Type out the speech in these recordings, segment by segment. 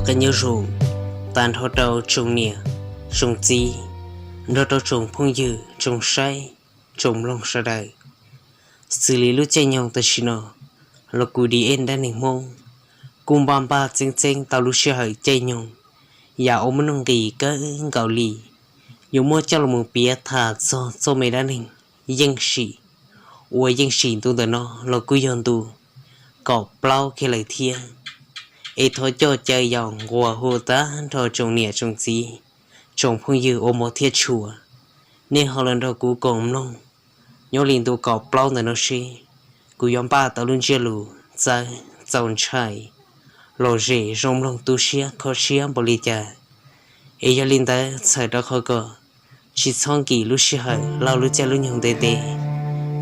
Qee nyob zoo tag nrho rau tsoom niam tsoom txiv, nrog rau tsoom phooj ywg tsoom saib tsoom mloog sawv daws. Xws li lub caij nyoog tam sim no los kuv D N dab neeg Hmoob kuj npaj npaj txeeb txeeb tau lub sij hawm caij nyoog yam uas muaj nuj nqis kawg nkaus li, yuav muab coj los mus piav tham txog txoj me dab neeg Yeej Sim, uas Yeej Sim ntu ntawm no los kuj yog ntu kaum plaub kiag lawm thiab. Es thov coj caw yaum nquas hu tag nrho tsoom niam tsoom txiv, tsoom phooj ywg ua mov thiab tshua, nej ho los nrog kuv koom mloog nyob li ntu kaum plaub ntawm no seb kuv yuav npaj tau lub ntsiab lus txawv txaus ntshai, lom zem zoo mloog tu siab kho siab npaum li cas. Es yog li ntawd txhawm rau qhov kom tsis txhob nkim lub sij hawm laug lub caij lub nyoog ntev ntev,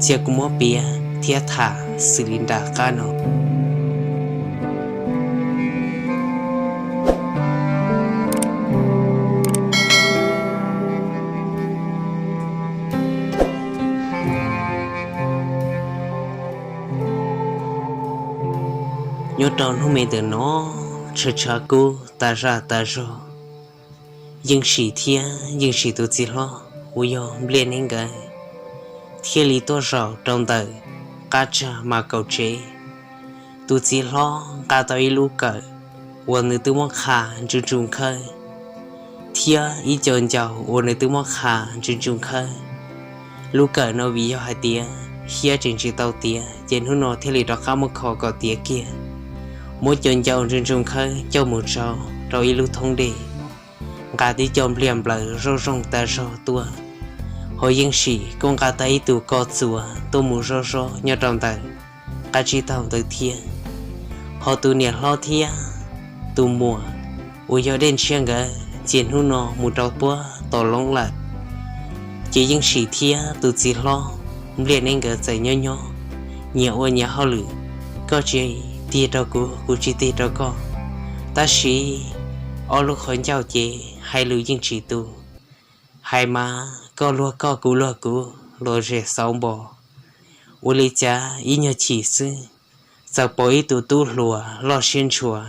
cia kuv muab piav thiab tham xws li nram qab no. Nyob rau hnub me ntawm no, tshav tshav kub tas zaj tas zog, Yeej Sim thiab Yeej Sim tus txiv hlob uas yog Npliaj Neeb nkawd thiaj li tuaj zaum rau ntawm qab tsag mas kaum tsev. Tus txiv hlob nqa tau ib lub kawm uas nws twb muab qha ntsuj ntsuj khawb, thiab ib co ncaus uas nws twb muab qha ntsuj ntsuj khawb. Lub kawm no vim yog hais tias hiab tseem tsis tau tiav, ces hnub no thiaj li rov qab muab kho kom tiav kiag, muab co ncaus ntsuj ntsuj khawb coj mus tsau rau ib lub thoob dej, nqa tib co npliag nplaws zoo zoo tas zog tuaj. Ho Yeej Sim kuj nqa tau ib tug ko txuas tuaj mus zov zov nyob rau ntawm qab tsib taug ntawd thiab. Ho tus niam hlob thiab tus muam uas yog Dej Ntshiab nkawd ces hnub no mus rau puag tom loob lawm. Ces Yeej Sim thiab tus txiv hlob Npliaj Neeb nkawd txawm nyob nyob, nyias ua nyias hauj lwm, koj tsis tig rau kuv, kuv tsis tig rau koj. Tab sis ob lub qhov ncauj ces hais lus yeej tsis tu, hais mas koj luag koj kuv luag kuv los zem xauv npo. Ua li cas ib nyuag chim xwb, txawm pom ib tug tub hluas loj siab ntshua,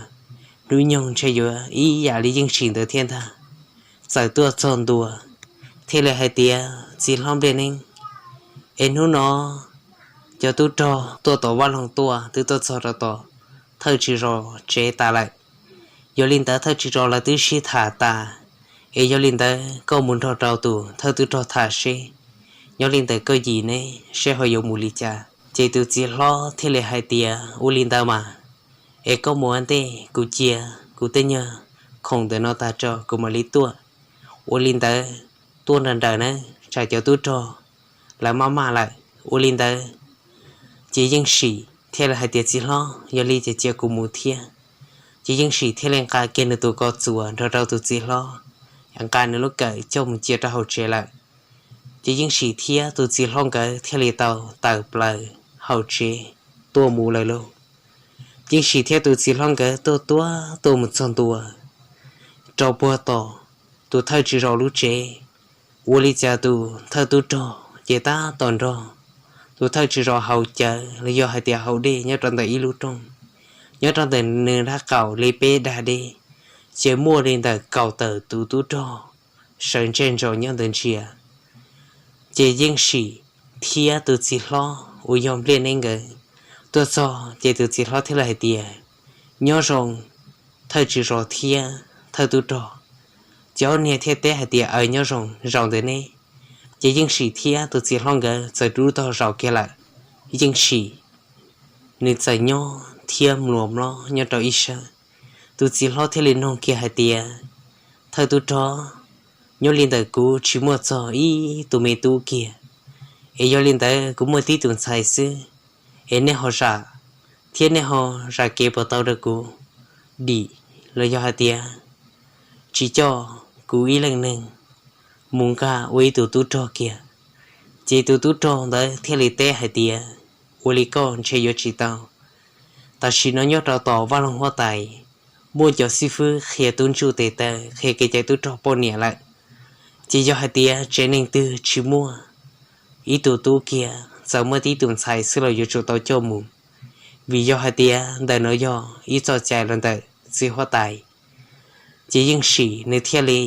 hnub nyoog ntshe yuav ib yam li Yeej Sim ntawd thiab ntag, txawm tuaj txog ntua, thiaj li hais tias, Txiv hlob Npliaj Neeb, es hnub no cov tub rog tuaj tom vaj loog tuaj twb tuaj txog rau tom thawj tswv zos tsev tas lawm. Yog li ntawd thawj tswv zos lawv twb sib tham tas, es yog li ntawd koj mus nrog rau tus thawj tub rog tham seb nyob li ntawm koj yim ne seb ho yuav mus li cas. Ces tus txiv hlob thiaj li hais tias, Ua li ntawd mas, es koj mus ua ntej, kuv cia kuv tej nyuag khoom ntawm no tag tso kuv mam li tuaj. Ua li ntawd tuaj nrawm nrawm nawb, tsam cov tub rog lawv maj maj lawm. Ua li ntawd ces Yeej Sim thiaj li hais tias, Txiv hlob, yog li ces cia kuv mus thiab. Ces Yeej Sim thiaj li nqa kiag nws tus ko txuas nrog rau tus txiv hlob, nqa nws lub kawm coj mus cia rau hauv tsev lawm. Ces Yeej Sim thiab tus txiv hlob nkawd thiaj li tau tawm plaws hauv tsev tuaj mus lawm lauj. Yeej Sim thiab tus txiv hlob nkawd tuaj tuaj tuaj mus txog ntua rau puag tom tus thawj tswv zos lub tsev. Ua li cas tus thawj tub rog ces tab tom nrog tus thawj tswv zos haus cawv los yog hais tias haus dej nyob rau ntawm ib lub rooj. Nyob rau ntawm nws dab qaum li peb dag deb, ces muaj li ntawm kaum tawm tus tub rog sawv ntsej ntsos nyob ntawd ntsia. Ces Yeej Sim thiab tus txiv hlob uas yog Npliaj Neeb nkawd tuaj txog ces tus txiv hlob thiaj li hais tias, Nyob zoo thawj tswv zos thiab thawj tub rog. Ces ob niag thiaj teb hais tias, Aws, nyob zoo, zaum ntawm neb. Ces Yeej Sim thiab tus txiv hlob nkawd txawm rub tog zaum kiag lawm. Yeej Sim nws txawm nyob thiab mluas mlob nyob rau ib sab. Tus txiv hlob thiaj li noog kiag hais tias, Thawj tub rog, nyob li ntawm kuv tsis muaj txog ib tug me tub kiag, es yog li ntawd kuv muaj tib tus ntxhais xwb, es nej ho zam thiab nej ho zam kev puas tau rau kuv dim los yog hais tias tsis coj kuv ib leej neeg mus nkag ua ib tug tub rog kiag? Ces tus tub rog ntawd thiaj li teb hais tias, Ua li koj ntshe yuav tsis tau. Tam sim no nyob rau tom vaj loog huab tais muaj cov xib fwb qhia tub ntsuj tes taw, qhia kev cai tub rog poj niam lawm. Ces yog hais tias tsev neeg twg tsis muaj ib tug tub kiag, txawm muaj tib tug ntxhais xwb los yuav tsum tau coj mus, vim yog hais tias ntawm no yog ib txoj cai los ntawm txiv huab tais. Ces Yeej Sim nws thiaj li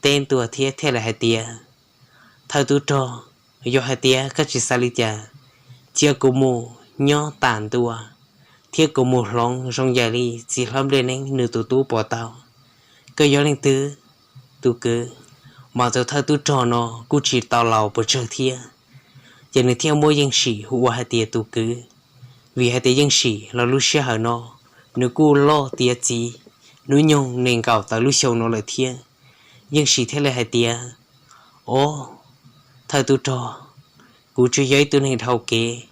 teb ntua thiab thiaj li hais tias, Thawj tub rog, yog hais tias koj tsis xav li cas, cia kuv mus nyob tas ntua thiab kuv mus hloov zoo yam li txiv hlob Npliaj Neeb nws tus tub puas tau. Koj yog leej twg, tus kwv? Mas tus thawj tub rog no kuj tsis tau laus pes tsawg thiab, ces nws thiaj muab Yeej Sim hu ua hais tias tus kwv, vim hais tias Yeej Sim los lub sij hawm no nws kuj loj tiav txiv, hnub nyoog nees nkaum tawm lub xyoo no lawm thiab. Yeej Sim thiaj li hais tias, Ob, thawj tub rog, kuv tsuas yog ib tug neeg dhau kev,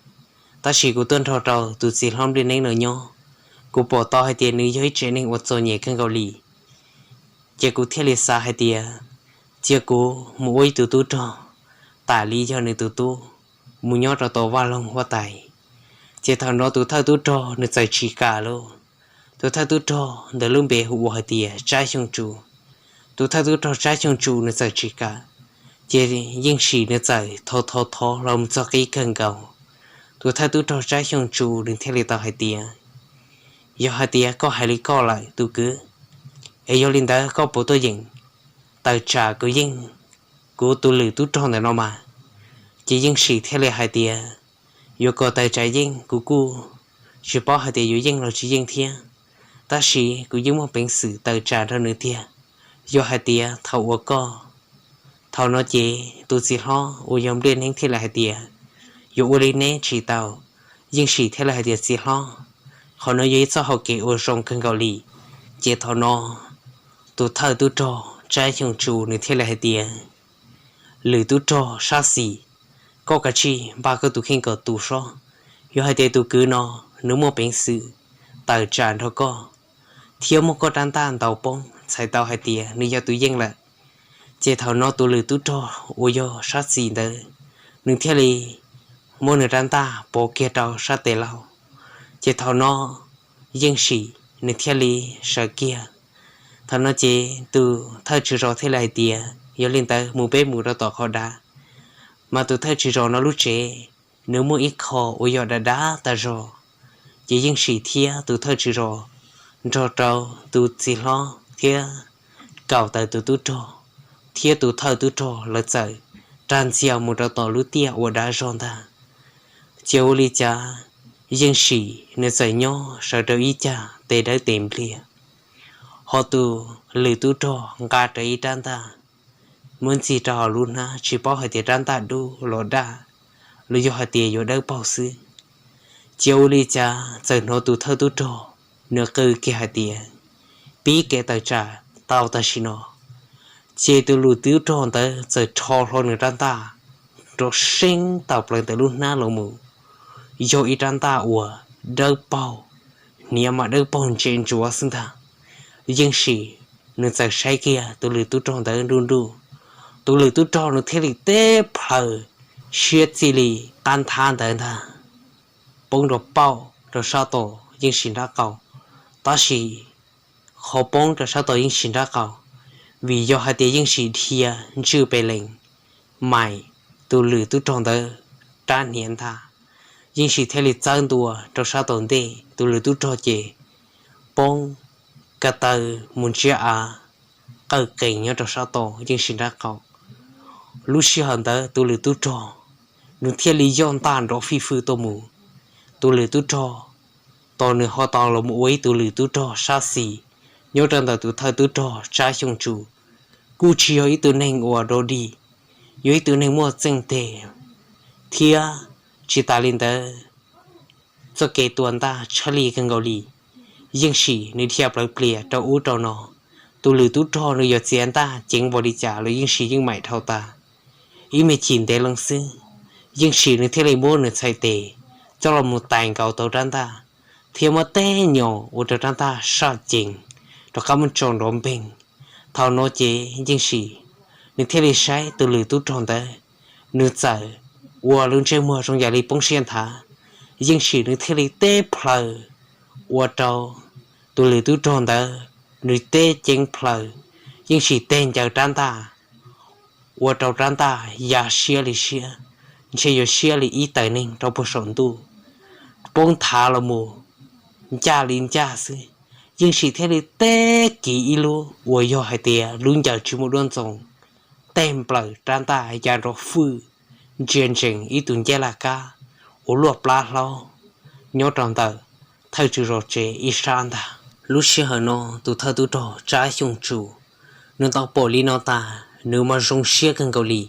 tab sis kuv tuaj nrog rau tus txiv hlob Npliaj Neeb no nyob, kuv pom tau hais tias nws yog ib tsev neeg uas txom nyem kawg nkaus li. Ces kuv thiaj li xav hais tias cia kuv mus ua ib tug tub rog, tam li yog nws tus tub, mus nyob rau tom vaj loog huab tais. Ces thaum no tus thawj tub rog nws txawm tsis kam lauj. Tus thawj tub rog ntawd lub npe hu ua hais tias Tsab Xyooj Tsu. Tus thawj tub rog Tsab Xyooj Tsu nws txawm tsis kam, ces Yeej Sim nws txawm thov thov thov los mus txog qib kawg nkaus. Tus thawj tub rog Tsab Xyooj Tsu nws thiaj li tau hais tias, Yog hais tias koj hais li koj lawm tus kwv, es yog li ntawd koj puas tuaj yeem tawm tsam kuv yeej, kuv tus lwm tub rog ntawm no mas? Ces Yeej Sim thiaj li hais tias, Yuav kom tawm tsam yeej kuv kuj tsis paub hais tias yuav yeej los tsis yeej thiab, tab sis kuv yeej muaj peev xwm tawm tsam nrog nws tiag. Yog hais tias thaum uas koj, thaum no ces tus txiv hlob uas yog Npliaj Neeb thiaj li hais tias, Yuav ua li neb tsis tau. Yeej Sim thiaj li hais tias, Txiv hlob, qhov no yog ib txoj hau kev uas zoo kawg nkaus li. Ces thaum no tus thawj tub rog Tsab Xyooj Tsu nws thiaj li hais tias, Lwm tub rog Sab Xis, koj kav tsij npaj koj tus kheej kom tu sob. Yog hais tias tus kwv no nws muaj peev xwm tawm tsam nrog koj thiab muab koj rab ntaj ntaus poob txhais tau hais tias nws yog tus yeej lawm. Ces thaum no tus lwm tub rog uas yog Sab Xis ntawd, nws thiaj li muab nws rab ntaj pov kiag rau sab tes laug. Ces thaum no Yeej Sim nws thiaj li sawv kiag. Thaum no ces tus thawj tswv zos thiaj li hais tias, Yog li ntawd mus peb mus rau tom qhov dav. Mas tus thawj tswv zos no lub tsev nws muaj ib qho uas yog dav dav tas zog. Ces Yeej Sim thiab tus thawj tswv zos nrog rau tus txiv hlob thiab kaum tawm tus tub rog thiab tus thawj tub rog lawv txawm rag ntxiag mus rau tom lub tiaj uas dav zog ntag. Ces ua li cas Yeej Sim nws txawm nyob sawv rau ib cag tes dawb tes npliag, ho tus lwm tub rog nqa rawv ib rab ntaj muab ntxig rau hauv lub hnab, tsis paub hais tias rab ntaj dub los daj, los yog hais tias yuav dawb paug xwb. Ces ua li cas txawm hnov tus thawj tub rog nws qw kiag hais tias, Pib kev tawm tsam tau tam sim no. Ces tus lwm tub rog ntawd txawm rho hlo nws rab ntaj nrov seeb tawm plaws ntawm lub hnab los mus, yog ib rab ntaj uas dawb paug, hniav mas dawb paug ntse ntsuav xwb ntag. Yeej Sim nws txawm saib kiag tus lwm tub rog ntawd nruj nruj, tus lwm tub rog nws thiaj li teb plhaws siab txij li qab nthab ntawd ntag, poob rau pauj rau sab tom Yeej Sim nrab qaum. Tab sis qhov poob rau sab tom Yeej Sim nrab qaum, vim yog hais tias Yeej Sim dhia ntswj pes lees mais tus lwm tub rog ntawd rab hniav ntag. Yeej Sim thiaj li txawb ntua rau sab tom ntej, tus lwm tub rog ces poob ka taw mus ntsiab av, qawj qees nyob rau sab tom Yeej Sim nrab qaum. Lub sij hawm ntawd tus lwm tub rog nws thiaj li yoj ntaj nrov fij fwj tuaj mus. Tus lwm tub rog tos nws ho tau los mus ua ib tug lwm tub rog sab xis nyob rau ntawm tus thawj tub rog Tsab Xyooj Tsu, kuj tsis yog ib tug neeg uas dog dig, yog ib tug neeg muaj txeej teg, thiab tsis tas li ntawd, txoj kev tua ntaj tshaj lij kawg nkaus li. Yeej Sim nws dhia plawv plias rau ub rau no, tus lwm tub rog nws yuav txiav ntaj ceev npaum li cas los Yeej Sim yeej maim dhau tas. Ib me chim ntev loo xwb, Yeej Sim nws thiaj li muab nws txhais tes coj los mus tais nkaus tau rab ntaj, thiab muab tej nyom ua rau rab ntaj saj cees rov qab muab tso nrov npeeg. Thaum no ces Yeej Sim nws thiaj li saib tus lwm tub rog ntawd, nws txawm ua lub ntsej muag zoo yam li poob siab nthav. Yeej Sim nws thiaj li teb plhaws ua rau tus lwm tub rog ntawd nws teb ceev plhaws. Yeej Sim teg ncaws rab ntaj, ua rau rab ntaj ya siab li siab, ntshe yuav siab li ib tawm neeg rau puag saum ntuj, poob nthav los mus ncaj li ncaj xwb. Yeej Sim thiaj li teb kiv ib lub uas yog hais tias lub ncaws tsis muaj duab ntxoo, tej nplawm rab ntaj ya nrov fwj, ntsia ntsees ib tug nceb laj kab uas luaj plab hlob nyob rau ntawm thawj tswv zos tsev ib sab ntag. Lub sij hawm no tus thawj tub rog Tsab Xyooj Tsu, nws tau pom li no tas, nws mas zoo siab kawg nkaus li.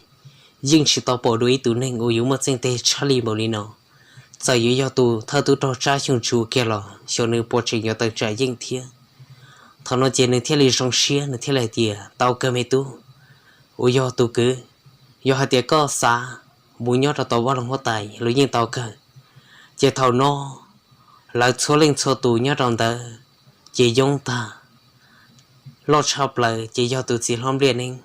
Yeej tsis tau pom dua ib tug neeg uas yuav muaj txij teg tshaj li npaum li no. Txawm yuav yog tus thawj tub rog Tsab Xyooj Tsu kiag los xyov nws puas tseem yuav tawm tsam Yeej thiab. Thaum no ces nws thiaj li zoo siab, nws thiaj li hais tias, tau kawg me tub, uas yog tus kwv, yog hais tias koj xav mus nyob rau tom vaj loog huab tais los yeej tau kawg. Ces thaum no lawv txhua leej txhua tus nyob rau ntawd ces yoob tag. Loj tshaj plaws ces yog tus txiv hlob Npliaj Neeb,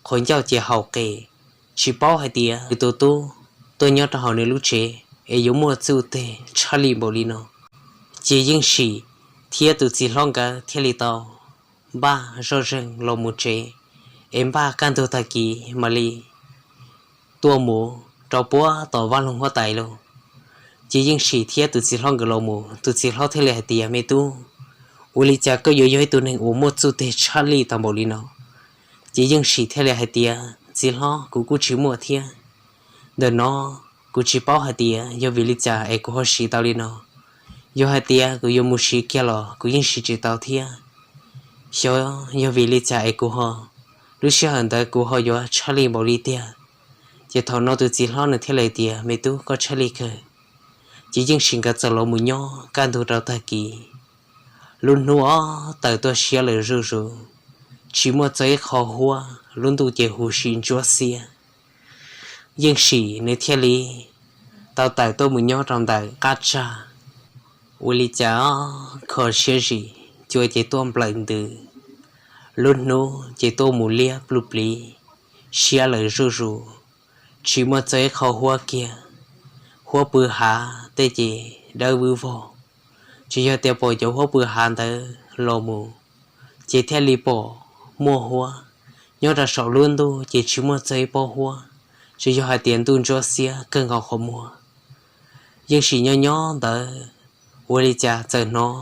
qhov ncauj ces haum qes, tsis paub hais tias nws tus tub tuaj nyob rau hauv nws lub tsev es yuav muaj txuj teg tshaj li npaum li no. Ces Yeej Sim thiab tus txiv hlob nkawd thiaj li tau npaj zoj zeeg los mus tsev, es npaj kaj ntug tag kis mam li tuaj mus rau puag tom vaj loog huab tais lauj. Ces Yeej Sim thiab tus txiv hlob nkawd los mus, tus txiv hlob thiaj li hais tias, me tub, ua li cas koj yuav yog ib tug neeg uas muaj txuj teg tshaj li tau npaum li no? Ces Yeej Sim thiaj li hais tias, txiv hlob, kuv kuj tsis muaj thiab. Ntawm no kuv tsis paub hais tias yog vim li cas es kuv ho siv tau li no. Yog hais tias kuv yuav mus siv kiag los kuv yeej siv tsis tau thiab. Xyov yog vim li cas es kuv ho, lub sij hawm ntawd kuv ho yuav tshaj li npaum li tiag. Ces thaum no tus txiv hlob nws thiaj li tias, me tub, koj tshaj li kawg. Ces Yeej Sim nkawd txawm los mus nyob kaj ntug rau tag kis. Lub hnub ob tawm tuaj siab lawm zuj zus, tsis muaj txog ib qho huab, lub ntuj ces huv si ntsuab xiab. Yeej Sim nws thiaj li tau tawm tuaj mus nyob rau ntawm qab tsag. Ua li cas kho siab zim, cua ces tuaj nplawm ntws, lub hnub ces tuaj mus liab pluj pliv, siab lawm zuj zus, tsis muaj txog ib qho huab kiag. Huab pw hav tej ces dawb vwb vog, tsis yog tias pom cov huab pw hav ntawd los mus ces thiaj li pom muaj huab. Nyob rau saum lub ntuj ces tsis muaj txog ib pob huab, tsis yog hais tias ntuj ntsuab xiab kawg nkaus qhov muag. Yeej Sim nyob nyob ntawd, ua li cas txawm hnov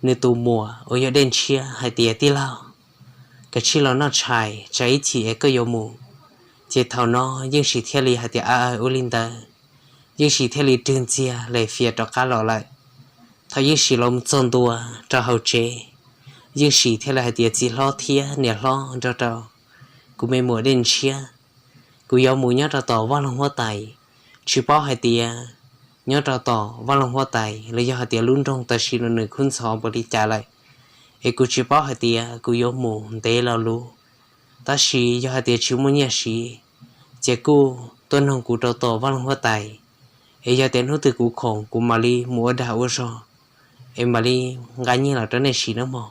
nws tus muam uas yog Dej Ntshiab hais tias, tij laug, kav tsij los noj tshais, tsam ib chim es koj yuav mus. Ces thaum no Yeej Sim thiaj li hais tias, a, ua li ntawd. Yeej Sim thiaj li rwg ntxiag les fias rov qab los lawm. Thaum Yeej Sim los mus txog ntua rau hauv tsev, Yeej Sim thiaj li hais tias, txiv hlob thiab niam hlob nrog rau kuv me muam Dej Ntshiab, kuv yuav mus nyob rau tom vaj loog huab tais. Tsis paub hais tias nyob rau tom vaj loog huab tais los yog hais tias lub nroog tam sim no nws khub ntxhov npaum li cas lawm, es kuv tsis paub hais tias kuv yuav mus ntev lo lus. Tab sis yog hais tias tsis muaj nyiaj siv, ces kuj tuaj noog kuv rau tom vaj loog huab tais, es yog tias hnub twg kuv khoom kuv mam li mus ua dag ua zog, es mam li nqa nyiaj los rau nej siv nawb mog.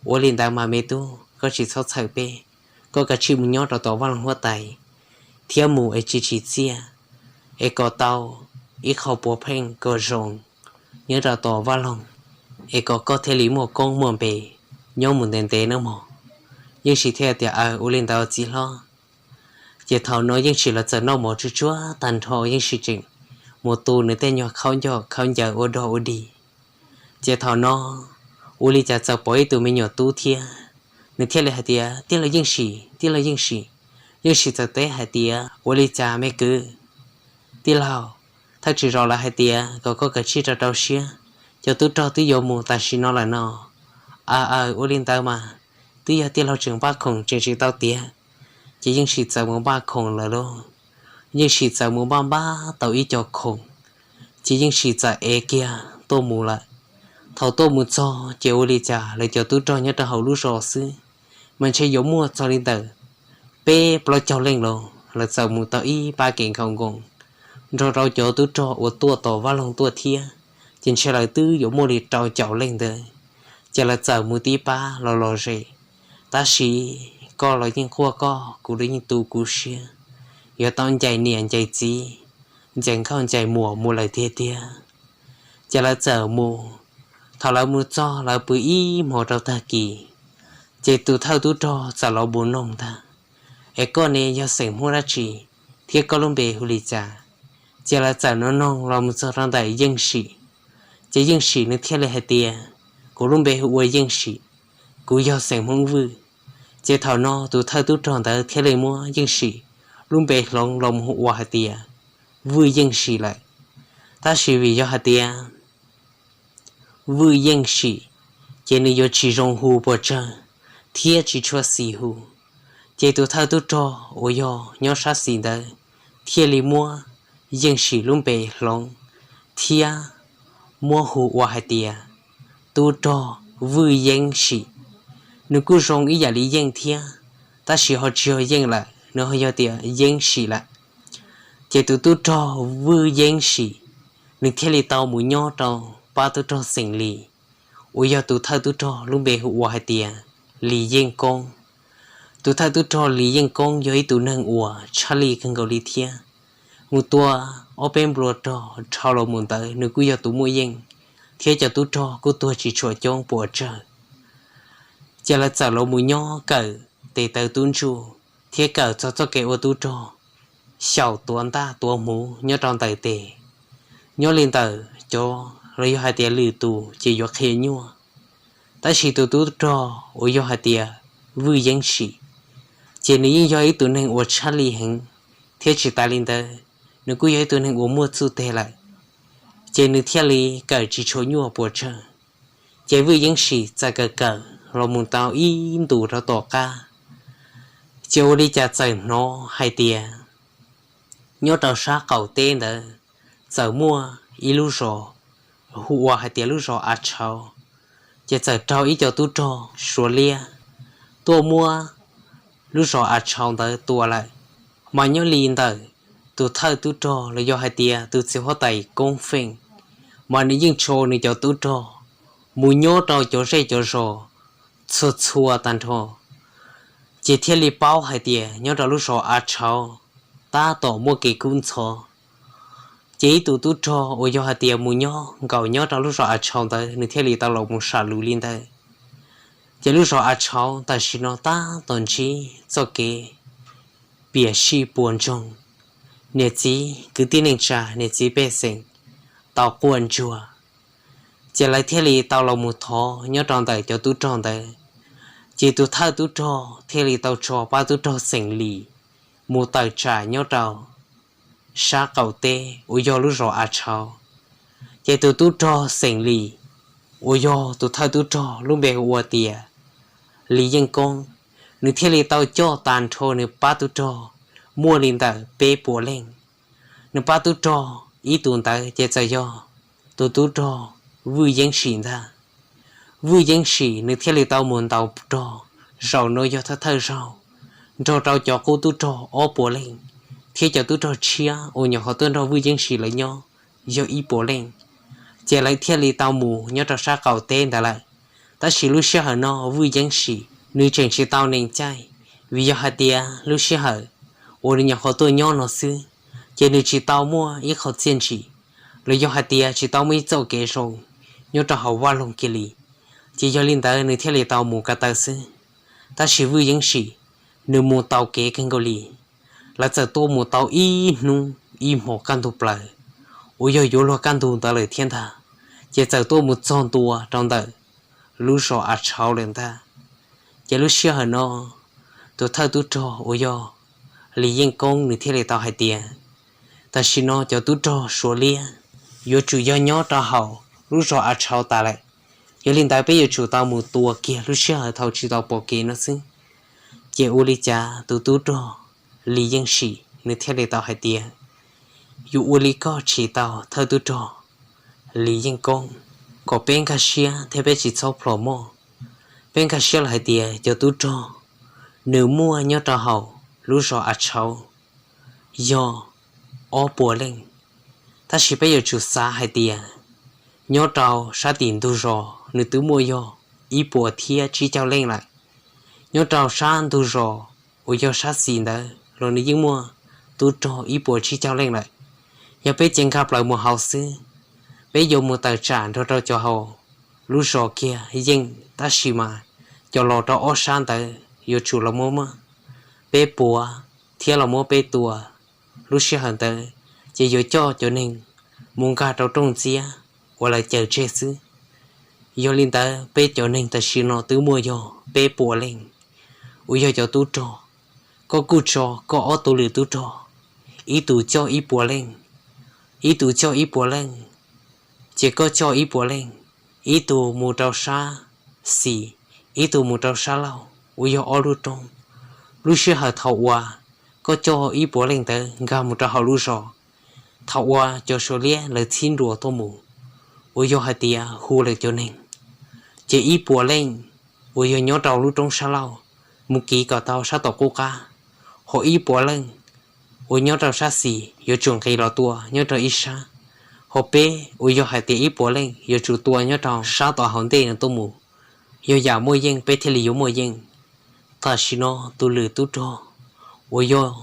Ua li ntawd mas me tub, koj tsis txhob txhawj peb, koj kav tsij mus nyob rau tom vaj loog huab tais thiab mus es tsis tsim txiaj, es kom tau ib qho puav pheej kom zoo nyob rau tom vaj loog, es kom koj thiaj li muaj koob muaj npe nyob mus ntev ntev nawb mog. Yeej Sim thiaj tias, aws, ua li ntawd txiv hlob. Ces thaum no Yeej Sim lawv txawm noj mov tsuj tsuag tag nrho, Yeej Sim tseem mus tu nws tej nyuag khaub ncauj khaub ncaws ua dog ua dig. Ces thaum no ua li cas txawm pom ib tug me nyuam tub thiab, nws thiaj li hais tias, tij laug Yeej Sim, tij laug Yeej Sim. Yeej Sim txawm teb hais tias, ua li cas me kwv? Tij laug, thawj tswv zos lawv hais tias kom koj kav tsij rau rau siab, cov tub rog twb yuav mus tam sim no lawm no. Aws, aws, ua li ntawd mas, twb yog tij laug tseem npaj khoom tseem tsis tau tiav, ces Yeej Sim txawm mus npaj khoom lawm lauj. Yeej Sim txawm mus npaj npaj tau ib co khoom, ces Yeej Sim txawm ev kiag tuaj mus lawm. Thaum tuaj mus txog ces ua li cas lawv cov tub rog nyob rau hauv lub zos xwb mas ntshe yuav muaj txog li ntawm peb plaub caug leej lauj. Lawv txawm mus tau ib pab kev nkhaus nkoos nrog rau cov tub rog uas tuaj tom vaj loog tuaj thiab, ces ntshe lawv twb yuav muaj li rau caum leej ntawd. Ces lawv txawm mus tib pab los los zem, tab sis koj los yeej quaj koj, kuv los yeej tu kuv siab, yuav tau ncaim niam ncaim txiv, ncaim nkauj ncaim muam mus lawm tiag tiag. Ces lawv txawm mus, thaum lawv mus txog lawv pw ib hmo rau tag kis, ces tus thawj tub rog txawm los mus noog ntag, es koj ne yog xeem Hmoob dab tsi, thiab koj lub npe hu li cas? Ces lawv txawm noog noog los mus txog rau ntawm Yeej Sim, ces Yeej Sim nws thiaj li hais tias, kuv lub npe hu ua Yeej Sim, kuv yog xeem Hmoob Vwj. Ces thaum no tus thawj tub rog ntawd thiaj li muab Yeej Sim lub npe hloov los mus hu ua hais tias Vwj Yeej Sim lawm. Tab sis vim yog hais tias Vwj Yeej Sim, ces nws yuav tsis zoo hu puas tsawg thiab tsis tshua xis hu. Ces tus thawj tub rog uas yog nyob sab xis ntawd thiaj li muab Yeej Sim lub npe hloov thiab muab hu ua hais tias tub rog Vwj Yeeb Sim. Nws kuj zoo ib yam li Yeej thiab, tab sis ho tsis yog Yeej lawm, nws ho yog tias Yeeb Sim lawm. Ces tus tub rog Vwj Yeeb Sim, nws thiaj li tau mus nyob rau pab tub rog xeem Lis, uas yog tus thawj tub rog lub npe hu ua hais tias Lis Yeej Koob. Tus thawj tub rog Lis Yeej Koob yog ib tug neeg uas tshaj lij kawg nkaus li thiab. Mus tua ob peb nplua rog dhau los mus ntawd nws kuj yog tus muaj yeej, thiab cov tub rog kuj tuag tsis tshua coob puas tsawg. Ces lawv txawm los mus nyob kawm tes taw tub ntsuj thiab kawm txog txoj kev ua tub rog, xyaum tuav ntaj tuav hmuv nyob rau ntawm tes. Nyob li ntawm cov los yog hais tias lwm tus ces yuav qhia nyuaj, tab sis tus tub rog uas yog hais tias Vwj Yeeb Sim, ces nws yeej yog ib tug neeg uas tshaj lij heev, thiab tsis tas li ntawd nws kuj yog ib tug neeg uas muaj txuj teg lawm, ces nws thiaj li kawm tsis tshua nyuaj puas tsawg. Ces Vwj Yeeb Sim txawm kawm kawm los mus tau ib ntus rau tom qab, ces ua li cas txawm hnov hais tias nyob rau sab qaum teb ntawd txawm muaj ib lub zos hu ua hais tias lub zos A Tshauv, ces txawm raug ib co tub rog Suav liab tuaj muab lub zos A Tshauv ntawd tua lawm. Mas nyob li ntawm tus thawj tub rog los yog hais tias tus txiv huab tais Koob Feej, mas nws yeej tso nws cov tub rog mus nyob rau cov zej cov zos txhua txhua tag nrho, ces thiaj li paub hais tias nyob rau lub zos A Tshauv tab tom muaj kev kub ntxhov. Ces ib tug tub rog uas yog hais tias mus nyob nkaum nyob rau lub zos A Tshauv ntawd nws thiaj li tau los mus sam lus li ntawd. Ces lub zos A Tshauv tam sim no tab tom ntsib txoj kev piam sij puas ntsoog, niam txiv kwv tij neej tsa niam txiv pej xeem tau quaj ntsuag, ces lawv thiaj li tau los mus thov nyob rau ntawm cov tub rog ntawd. Ces tus thawj tub rog thiaj li tau tso pab tub rog xeem Lis mus tawm tsam nyob rau sab qaum teb uas yog lub zos A Tshauv. Ces tus tub rog xeem Lis uas yog tus thawj tub rog lub npe hu ua tias Lis Yeej Koob, nws thiaj li tau coj tag nrho nws pab tub rog muaj li ntawm peb puas leej. Nws pab tub rog ib tus ntawd ces txawm yog tus tub rog Vwj Yeeb Sim ntag. Vwj Yeeb Sim nws thiaj li tau mus ntaus rog, zaum no yog thawj thawj zaug, nrog rau cov qub tub rog ob puas leej, thiab cov tub rog tshiab uas nyuam qhuav tuaj nrog Vwj Yeeb Sim lawv nyob yog ib puas leej, ces lawv thiaj li tau mus nyob rau sab qaum teb ntawd lawm. Tab sis lub sij hawm no Vwj Yeeb Sim nws tseem tsis tau nees caij, vim yog hais tias lub sij hawm uas nws nyuam qhuav tuaj nyob no xwb, ces nws tsis tau muaj ib qho txiaj ntsim los yog hais tias tsis tau muaj ib txoj kev zoo nyob rau hauv vaj loog kiag li, ces yog li ntawd nws thiaj li tau mus ko taw xwb. Tab sis Vwj Yeeb Sim nws mus taus kev kawg nkaus li. Lawv txawm tuaj mus tau ib hnub ib hmos kaj ntug plaws, uas yog yuav luag kaj ntug ntawd lawm thiab ntag, ces txawm tuaj mus txog ntua rau ntawm lub zos A Tshauv lawm ntag. Ces lub sij hawm no tus thawj tub rog uas yog Lis Yeej Koob nws thiaj li tau hais tias, tam sim no cov tub rog Suav liab yuav tsum yog nyob rau hauv lub zos A Tshauv tas lawm. Yog li ntawd peb yuav tsum tau mus tua kiag lub sij hawm thaum tsis tau pom kev no xwb. Ces ua li cas tus tub rog Lis Yeej Sim nws thiaj li tau hais tias, yuav ua li koj tsis tau thawj tub rog Lis Yeej Koob, kom peb nkag siab thiab peb tsis txhob plhom moj. Peb nkag siab los hais tias cov tub rog nws muaj nyob rau hauv lub zos A Tshauv yog ob puas leej, tab sis peb yuav tsum xav hais tias nyob rau sab tim ntug zos nws twb muaj yog ib puas thiab tsib caug leej lawm. Nyob rau sab ntug zos uas yog sab xis ntawd los nws yeej muaj tub rog ib puas tsib caug leej lawm. Yog peb cia nkag plaws mus hauv xwb, peb yuav mus tawm tsam nrog rau cov hauv lub zos kiag yeej, tab sis mas cov los rau ob sab ntawd yuav tsum los muab muab peb puav thiab los muab peb tua. Lub sij hawm ntawd ces yuav coj cov neeg mus nkag rau rooj ntxiab uas lawv caws tseg xwb. Yog li ntawd peb cov neeg tam sim no twb muaj yog peb puas leej uas yog cov tub rog. Koj kuj tso koj ob tug lwm tub rog, ib tug coj ib puas leej, ib tug coj ib puas leej, ces koj coj ib puas leej, ib tug mus rau sab xis, ib tug mus rau sab laug uas yog ob lub roob. Lub sij hawm thaum uas koj coj ib puas leej ntawd nkag mus rau hauv lub zos, thaum uas cov Suav liab lawv txhib nruas tuaj mus, uas yog hais tias hu lawv cov neeg, ces ib puas leej uas yog nyob rau lub roob sab laug mus kiv kom tau sab tom qub qab, ho ib puas leej uas nyob rau sab xis yuav tsum nqis los tua nyob rau ib sab, ho peb uas yog hais tias ib puas leej yuav tsum tua nyob rau sab tom hauv ntej no tuaj mus. Yog yam muaj yeej peb thiaj li yuav muaj yeej. Tam sim no tus lwm tub rog uas yog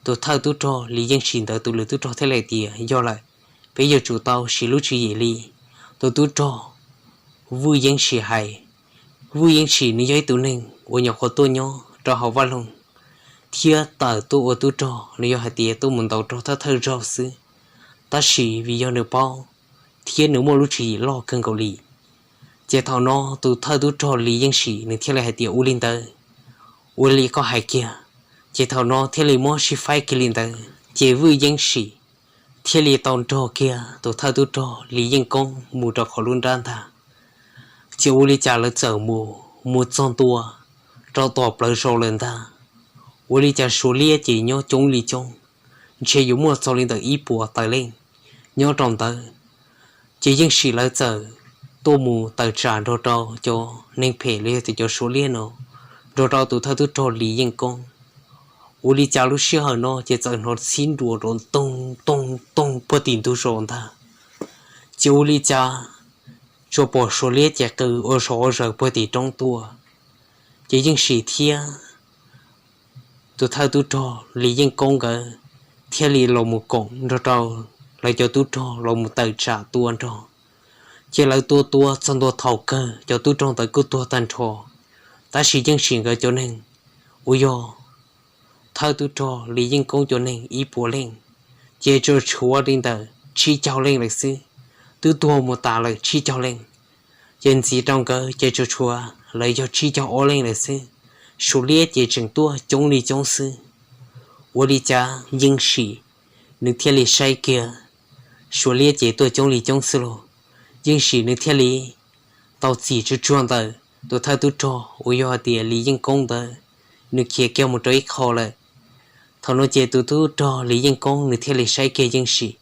tus thawj tub rog Lis Yeej Sim ntawd tus lwm tub rog thiaj li tias, yog lawm, peb yuav tsum tau siv lub tswv yim li tus tub rog Vwj Yeej Sim hais. Vwj Yeej Sim nws yog ib tug neeg uas nyuam qhuav tuaj nyob rau hauv vaj loog thiab tawm tuaj ua tub rog, nws yog hais tias tuaj mus ntaus rog thawj thawj zaug xwb, tab sis vim yog nws paub thiab nws muaj lub tswv yim loj kawg nkaus li, ces thaum no tus thawj tub rog Lis Yeej Sim nws thiaj li hais tias, ua li ntawd, ua li koj hais kiag. Ces thaum no thiaj li muab sib faib kiag li ntawd, ces Vwj Yeej Sim thiaj li tau nrog kiag tus thawj tub rog Lis Yeej Koob mus rau qhov lub nrab ntag. Ces ua li cas lawv txawm mus, mus txog ntua rau tom plawv zos lawm ntag. Ua li cas Suav liab ces nyob coob li coob, ntshe yuav muaj txog li ntawm ib puas tawm leej nyob rau ntawd. Ces Yeej Sim lawv txawm tuaj mus tawm tsam nrog rau cov neeg phem los yog tias cov Suav liab no, nrog rau tus thawj tub rog Lis Yeej Koob. Ua li cas lub sij hawm no ces txawm hnov txhib nruas rov toog toog toog puag tim ntug zos ntag. Ces ua li cas tsuas pom Suav liab ces qw ua zom ua zaws puag tim roob tuaj. Ces Yeej Sim thiab tus thawj tub rog Lis Yeej Koob nkawd thiaj li los mus koom nrog rau lawv cov tub rog los mus tawm tsam tua nrog. Ces lawv tua tua txog ntua thaum kawg cov tub rog ntawd kuj tuag tag nrho, tab sis Yeej Sim nkawd cov neeg uas yog thawj tub rog Lis Yeej Koob cov neeg ib puas leej, ces tsuas tshuav li ntawm tsib caug leej lawm xwb, twb tuag mus tas lawm tsib caug leej. Ces ntxiv rau nkawd ces tsuas tshuav lawv yog tsib caug ob leej lawm xwb, Suav liab ces tseem tuaj coob li coob xwb. Ua li cas Yeej Sim nws thiaj li saib kiag Suav liab ces tuaj coob li coob xwb lauj. Yeej Sim nws thiaj li tau txim tsuag tsuag ntawm tus thawj tub rog uas yog hais tias Lis Yeej Koob ntawd, nws khiav kiag mus rau ib qho lawm. Thaum no ces tus tub rog Lis Yeej Koob nws thiaj li saib kiag Yeej Sim,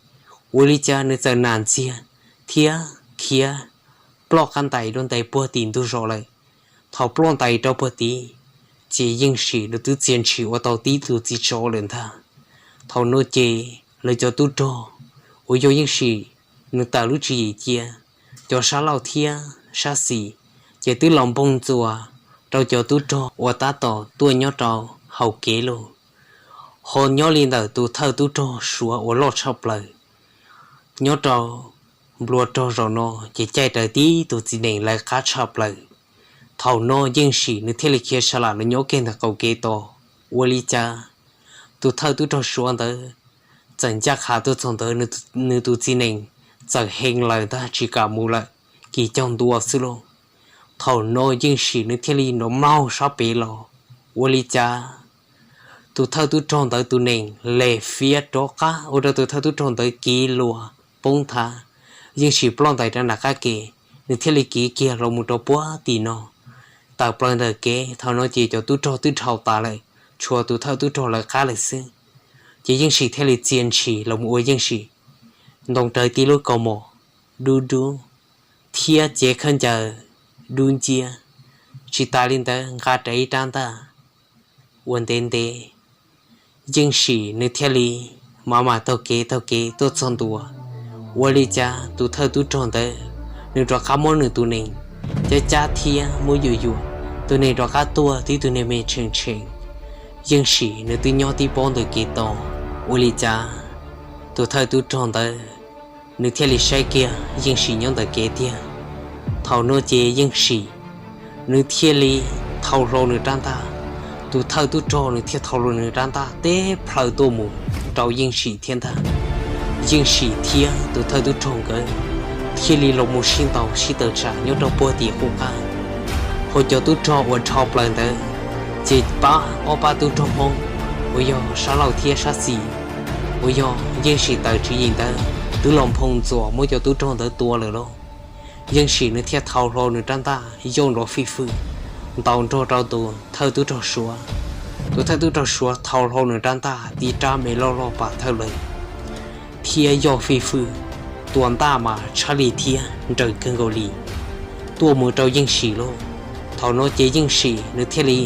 ua li cas nws txawm nam ntxiag thiab khiav ploj qab ntais rau ntais puag tim ntug zos lawm. Thaum ploj ntais rau puag tid, ces Yeej Sim nws twb txia ntshis ua tau tib tus txiv tsov lawm ntag. Thaum no ces lawv cov tub rog uas yog Yeej Sim nws tawm lub tswv yim cia, cov sab laug thiab sab xis ces twb los npoog ntxuas rau cov tub rog uas tab tom tuaj nyob rau hauv kev lauj. Ho nyob li ntawm tus thawj tub rog Suav uas loj tshaj plaws nyob rau nplua rog zaum no ces caij raws tib tus txiv nees lawv qab tshaj plaws. Thaum no Yeej Sim nws thiaj li khiav sa lam los nyob kiag ntawm qaum kev tos. Ua li cas tus thawj tub rog Suav ntawd txawm ncaj qha tuaj txog ntawd, nws tus txiv nees txawm hee lawm ntag tsis kam mus lawm, kis caug ntua xwb lauj. Thaum no Yeej Sim nws thiaj li nrov mlaug sab pem los. Ua li cas tus thawj tub rog ntawd tus nees les fiab rov qab ua rau tus thawj tub rog ntawd kiv luas poob thav. Yeej Sim ploj ntais rau nram qab ke, nws thiaj li kiv kiag los mus rau puag tim no, tawm plaws ntawm kev. Thaum no ces cov tub rog twb dhau tas lawm, tshuav tus thawj tub rog lawv qab lawm xwb. Ces Yeej Sim thiaj li txia ntshis los mus ua Yeej Sim ntoo rawv tib lub kaus mom dub dub thiab cev khaub ncaws dub nciab, tsis tas li ntawd nqa rawv ib rab ntaj ua ntev ntev. Yeej Sim nws thiaj li mam mam taug kev taug kev tuaj txog ntua. Ua li cas tus thawj tub rog ntawd nws rov qab muab nws tus nees cab cab thiab muab yuam yuam, tus nees rov qab tuaj tib tug niag me tsheem tsheem. Yeej Sim nws twb nyob tib pob ntawm kev tos. Ua li cas tus thawj tub rog ntawd nws thiaj li saib kiag Yeej Sim nyob ntawm kev tiag. Thaum no ces Yeej Sim nws thiaj li thau hlo nws rab ntaj. Tus thawj tub rog nws thiaj thau hlo nws rab ntaj teb plhaw tuaj mus rau Yeej Sim thiab ntag. Yeej Sim thiab tus thawj tub rog nkawd thiaj li los mus sib ntaus sib tawm tsam nyob rau puag tim qub qab. Hos cov tub rog uas dhau plaws ntawd ces pab ob pab tub rog Hmoob uas yog sab laug thiab sab xis uas yog Yeej Sim tawm tswv yim ntawd twb los nphoo ntxuas muab cov tub rog ntawd tua lawm lauj. Yeej Sim nws thiaj thau hlo nws rab ntaj yauj nrov fij fwj ntaus nrog rau tus thawj tub rog Suav. Tus thawj tub rog Suav thau hlo nws rab ntaj tiv rab me loj loj pam thawj lawm thiab yauj fij fwj, tua ntaj mas tshaj li thiab nrawm kawg nkaus li tuaj mus rau Yeej Sim lauj. Thaum no ces Yeej Sim nws thiaj li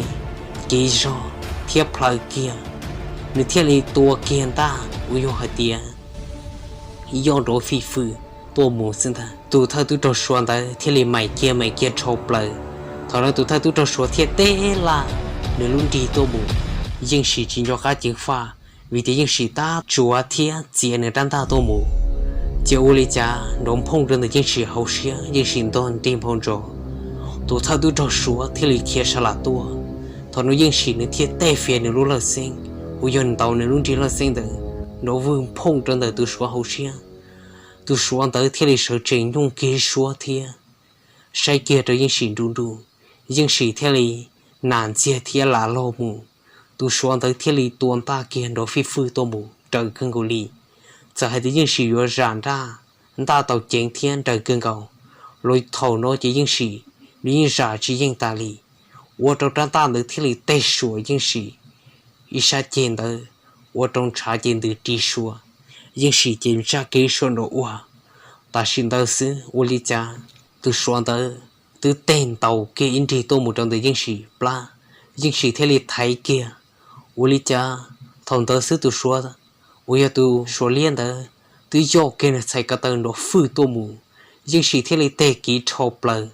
kiv zog thiab plhaws kiag, nws thiaj li tua kiag ntaj uas yog hais tias yauj nrov fij fwj tuaj mus xwb ntag. Tus thawj tub rog Suav ntawd thiaj li maim kiag maim kiag dhau plaws. Thaum no tus thawj tub rog Suav thiaj teb laj nws lub nrig tuaj mus, Yeej Sim tsis nco qab ceev faj, vim tias Yeej Sim tab tsuav thiab txiav nws rab ntaj tuaj mus. Ces ua li cas nrov nphooj rau ntawm Yeej Sim hauv siab, Yeej Sim ntog nrig nphau ntsos. Tus thawj tub rog Suav thiaj li khiav sa lam tuaj. Thaum no Yeej Sim nws thiaj tej fiav nws lub lawj xeeb uas yog ntaus nws lub nrig lawj xeeb ntawd, nrov vwj nphooj rau ntawm tus Suav hauv siab. Tus Suav ntawd thiaj li sawv tsees nyooj kiag suab thiab saib kiag rau Yeej Sim nru nru. Yeej Sim thiaj li nam ntxiag thiab lam log mus. Tus Suav ntawd thiaj li tua ntaj kiag nrov fij fwj tuaj mus raws kawg nkaus li. Txawm hais tias Yeej Sim yuav zam ntaj, ntaj tau ceev thiab nrawm kawg nkaus los thaum no ces Yeej Sim nws yeej zam tsis yeej tas li, ua rau rab ntaj ntawd thiaj li teg suas Yeej Sim ib sab ceg ntawd, ua rau ntshav ces ntws ri suas. Yeej Sim ces ntsaj kev suab nrov ua. Tam sim ntawd xwb ua li cas tus Suav ntawd twb teg ntaus kiag ib nrig tuaj mus rau ntawm Yeej Sim plab, Yeej Sim thiaj li thaiv kiag. Ua li cas thaum ntawd xwb tus Suav uas yog tus Suav liab ntawd twb yoj kiag nws txhais ko taw nrov fwj tuaj mus, Yeej Sim thiaj li teg kiv rho plaws.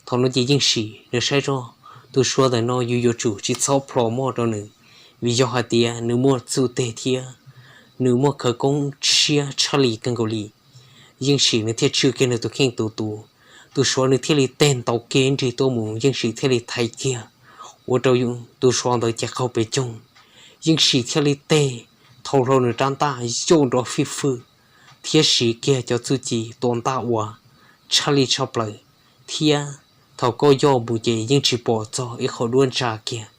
Thaum no ces Yeej Sim nws saib zoj tus Suav ntawm no yus yuav tsum tsis txhob plhom moj rau nws, vim yog hais tias nws muaj txuj teg thiab nws muaj khawv koob tshiab tshaj li kawg nkaus li. Yeej Sim nws thiaj tswj kiag nws tus kheej tus tus, tus Suav nws thiaj li teg ntaus kiag nrig tuaj mus, Yeej Sim thiaj li thaiv kiag, ua rau tus Suav ntawd ces qaug pes coog. Yeej Sim thiaj li teg thau hlo nws rab ntaj yauj nrov fij fwj thiab siv kiag cov txuj ci tua ntaj ua tshaj li tshaj plaws, thiab thaum koj yoj mus ces yeej tsis pom txog ib qho duab ntsa kiag.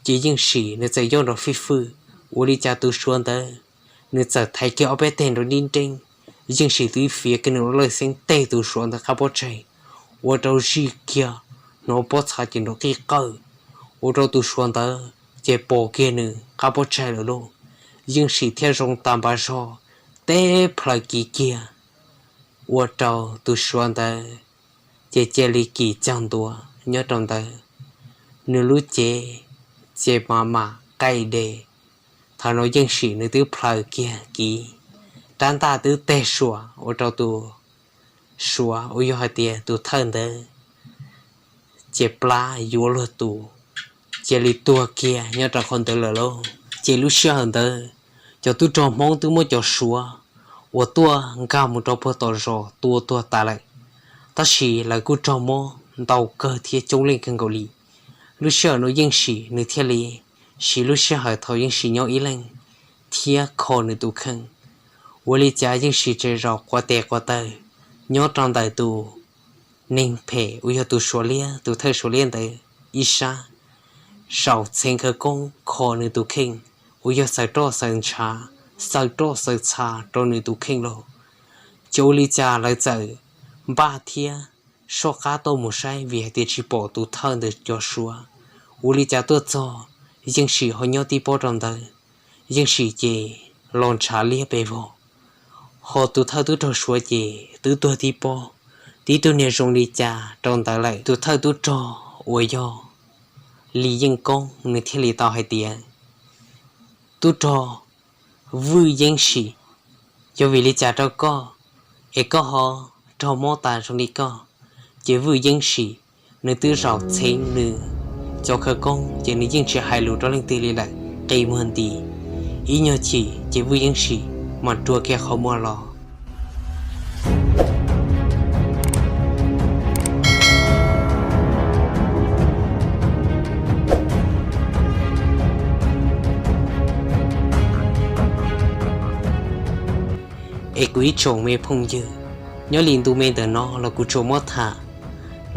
Ces Yeej Sim nws txawm yauj nrov fij fwj, ua li cas tus Suav ntawd nws txawm thaiv kiag ob peb teg nrov nrib nreeb, Yeej Sim twb fiav kiag nws lub lawj xeeb teg tus Suav ntawd qab pob tsaig, ua rau zij kiag hnov pob txha ces nrov qij qawj, ua rau tus Suav ntawd ces pom kiag nws qab pob tsaig lawm lauj. Yeej Sim thiaj zoo tas npav zog teb plhaws kiv kiag, ua rau tus Suav ntawd ces cia li kim cag ntua nyob rau ntawd, nws lub cev ces mam mam qaij de. Thaum no Yeej Sim nws twb plhaws kiag kiv, rab ntaj twb teg suas ua rau tus Suav uas yog hais tias tus thawj ntawd ces plab yuav luag tus, cia li tuag kiag nyob rau qhov ntawd lawm lauj. Ces lub sij hawm ntawd cov tub rog Hmoob twb muab cov Suav uas tuaj nkag mus rau puag tom zos tua tuag tas lawm, tab sis lawv kuj raug mob ntau kawg thiab coob leej kawg nkaus li. Lub sij hawm no Yeej Sim nws thiaj li siv lub sij hawm thaum Yeej Sim nyob ib leeg thiab kho nws tus kheej. Ua li cas Yeej Sim tseem zaum quav tes quav taw nyob rau ntawm tus neeg phem uas yog tus Suav liab, tus thawj Suav liab ntawd ib sab, zaum txheev khawv koob kho nws tus kheej uas yog xaws roj xaws ntshav, xaws roj xaws txha rau nws tus kheej lauj. Ces ua li cas lawv txawm npaj thiab soj qab tuaj mus saib vim hais tias tsis pom tus thawj ntawd cov Suav. Ua li cas tuaj txog, Yeej Sim ho nyob tib pob rau ntawd, Yeej Sim ces los ntshav liab pes vog. Ho tus thawj tub rog Suav ces twb tuag tib pob, tib tug niag zoo li cas rau ntawd lawm. Tus thawj tub rog uas yog Lis Yeej Koob nws thiaj li tau hais tias, tub rog Vwj Yeeb Sim, yog vim li cas rau koj es koj ho raug mob tas zoo li koj? Ces Vwj Yeeb Sim nws twb zaum txheev nws cov khawv koob ces nws yeej tsis hais lus rau leej twg li lawm, qi muag nti. Ib nyuag chim ces Vwj Yeeb Sim mas rua kiag qhov muag los. Es kuv ib tsoom me phooj ywg, Nyob li ntu me ntawm no los kuv tsuas muab tham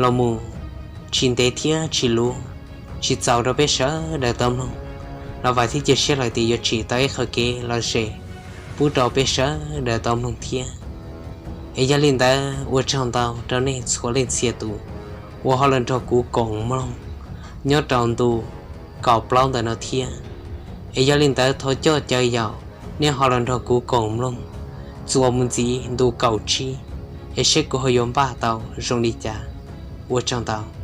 los mus tsis ntev thiab tsis luv, tsis txaus rau peb sawv daws tau mloog, los vam thiab cia siab hais tias yuav tsim tau ib qho kev lom zem pub rau peb sawv daws tau mloog thiab. Es yog li ntawd ua tsaug ntau rau nej txhua leej txhia tus uas ho los nrog kuv koom mloog nyob rau ntu kaum plaub ntawm no thiab. Es yog li ntawd thov coj caw yaum nej ho los nrog kuv koom mloog txuas mus ntxiv ntu kaum tsib, es seb kuv ho yuav npaj tau zoo li cas. Ua tsaug ntau.